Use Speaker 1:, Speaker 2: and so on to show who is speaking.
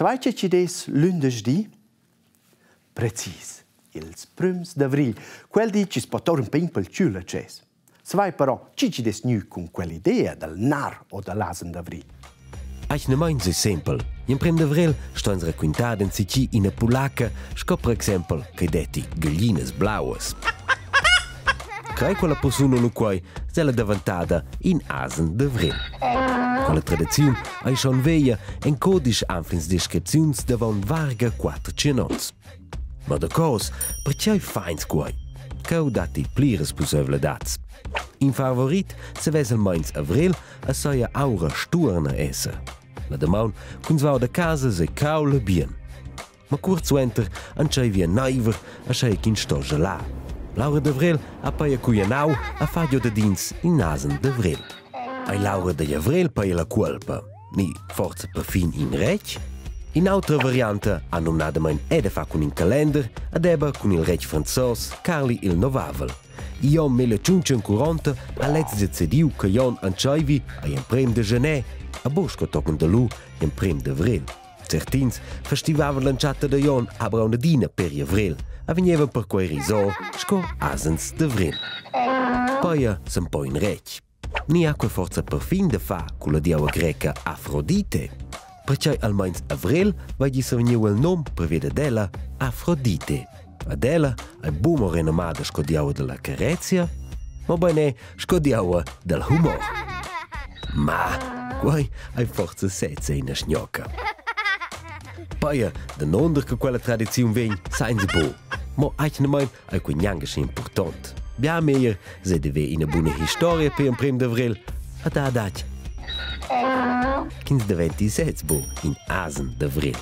Speaker 1: Savais che chi'd es lündeschdi? Precis, ils prüms d'avrigl, quel di chi's po tour ün pin pel chül a chesa. Savais però chi chi'd es gnü cun quell'idea dal nar o da l'asen d'avrigl?
Speaker 2: Atgnamain sü simpel. Gl'emprem d'avrel sto ins raquintar enzatgi ina pulaca, sco per exempel che detti gaglinas blauas. Crei quella persuna lu quei, s'ella daventada in asen d'avrel. Quella tradiziun ei schon veglia en codisch anflins descripziuns d'avon varga 400 onns. Ma da cos, pertgei feins quei? Cheu datti pliras pusseivladads. In favorit se vess el meins avrel e saja aura stuorna esser. La damaun cun svau da casa se caula bien. Ma cuort suenter entscheivi a naiver, aschia ch'ins sto gelar. Laura d'Avrel ha paia cuglianau a far giu dadins in nasen d'Avrel. Ei Laura dagl Avrel paia la cuolpa, ni forsa perfin in retg? In'autra varianta ha numnadamein è da far cun in calender ad eba cun il retg franzos Carli il Novavel. Ion 1540 ha lez decidiu che Jon entscheivi agl emprem de gener, a buc sco tochen da lu gl'emprem d'avrel. Certins festivavan l'entschatta da Jon aber aunc adina per avrel e vegnevan perquei risò sco asens d'avrel. Paia s'empau in retg. Ni ha quei forza perfin da far culla dieua greca Afrodite? Pertgei almeins avrel vegli survegniu il num pervia dad ella Afrodite. Ad ella ei buca mo renomada sco dieua dalla carezia, mobein è sco dieua dal humor. Ma quei ei forsa sezza ina sgnocca. Paia, danunder che quella tradiziun vegn, sainza bu. Mo atgnamain ei quei gnanca schi impurtont. Bia meglier se deve ina buna historia per emprem d'avrel a da adatg. Ch'ins daventi sez bu in asen d'avrel.